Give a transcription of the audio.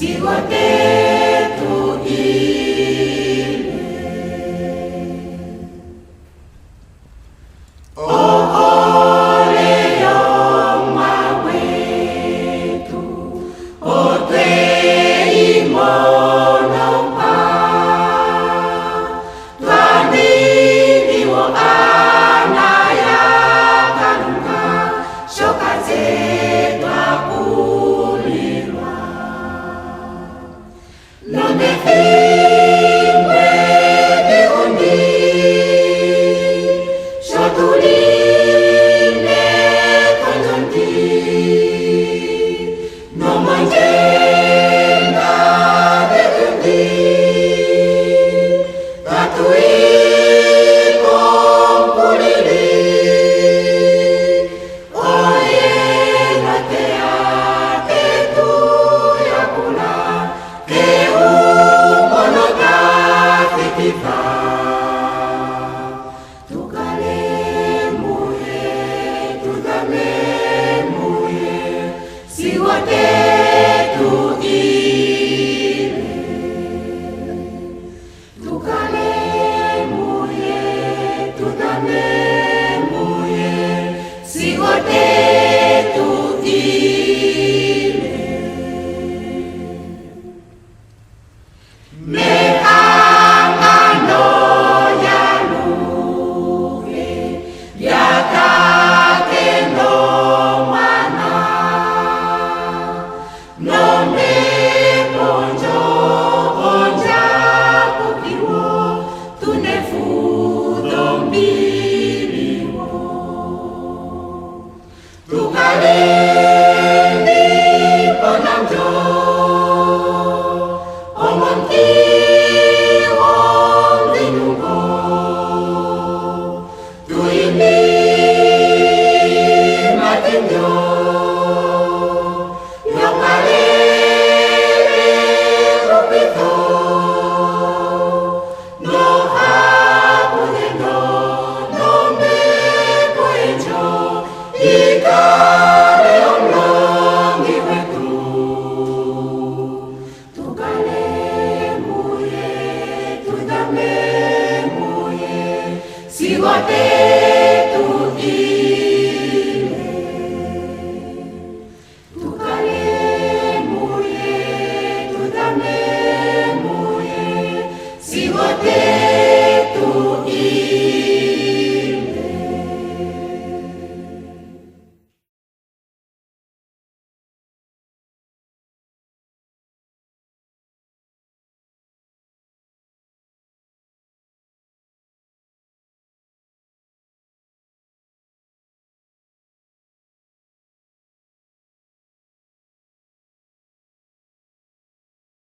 sigo te tu ile. Ohole yOmwa gwetu otwe yi mono mpa, twa ningi wo aana yaKalunga, shoka tse twa kulilwa. Nomethimbo edhigu ndi, sho tu li mekondjo ndi, nomondjenda dhetu ndi, tatu yi kOmukulili, oye note ya te tu yakula kegumbo nota thikitha. Tu kale muye, tu dhame muye, sigo te tu ile. Tu kale muye, tu dhame muye, sigo te tu ile. Mehangano lyaluhe lya Tate nOmwana.